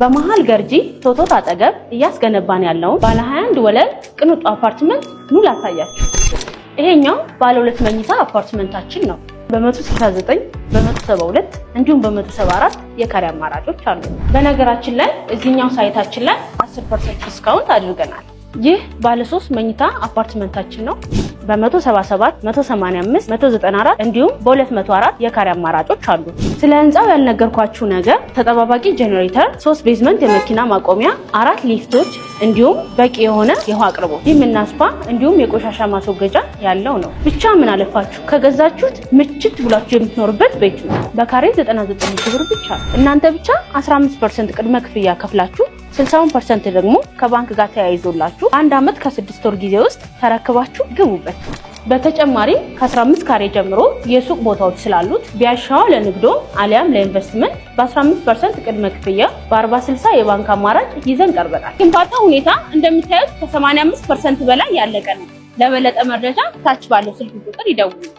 በመሃል ገርጂ ቶቶት አጠገብ እያስገነባን ያለውን ባለ 21 ወለል ቅንጡ አፓርትመንት ኑ ላሳያችሁ። ይሄኛው ባለ 2 መኝታ አፓርትመንታችን ነው። በ169፣ በ172 እንዲሁም በ174 የካሬ አማራጮች አሉ። በነገራችን ላይ እዚህኛው site ኣችን ላይ 10% discount አድርገናል። ይህ ባለ 3 መኝታ አፓርትመንታችን ነው። በ177፣ 185፣ 194 እንዲሁም በ204 የካሬ አማራጮች አሉ። ስለ ህንፃው ያልነገርኳችሁ ነገር ተጠባባቂ ጄኔሬተር፣ 3 basement የመኪና ማቆሚያ፣ 4 ሊፍቶች እንዲሁም በቂ የሆነ የውሃ አቅርቦት፣ gym እና spa እንዲሁም የቆሻሻ ማስወገጃ ያለው ነው። ብቻ ምን አለፋችሁ ከገዛችሁት ምችት ብሏችሁ የምትኖሩበት ቤት ነው። በካሬ 99 ሺህ ብር ብቻ። እናንተ ብቻ 15% ቅድመ ክፍያ ከፍላችሁ 60% ደግሞ ከባንክ ጋር ተያይዞላችሁ 1 አመት ከ6 ወር ጊዜ ውስጥ ተረክባችሁ ግቡበት። በተጨማሪም ከ15 ካሬ ጀምሮ የሱቅ ቦታዎች ስላሉት ቢያሻው ለንግዶ አሊያም ለኢንቨስትመንት በ15% ቅድመ ክፍያ በ40/60 የባንክ አማራጭ ይዘን ቀርበናል። ግንባታ ሁኔታ እንደምታዩት ከ85% በላይ ያለቀ ነው። ለበለጠ መረጃ ታች ባለው ስልክ ቁጥር ይደውሉ።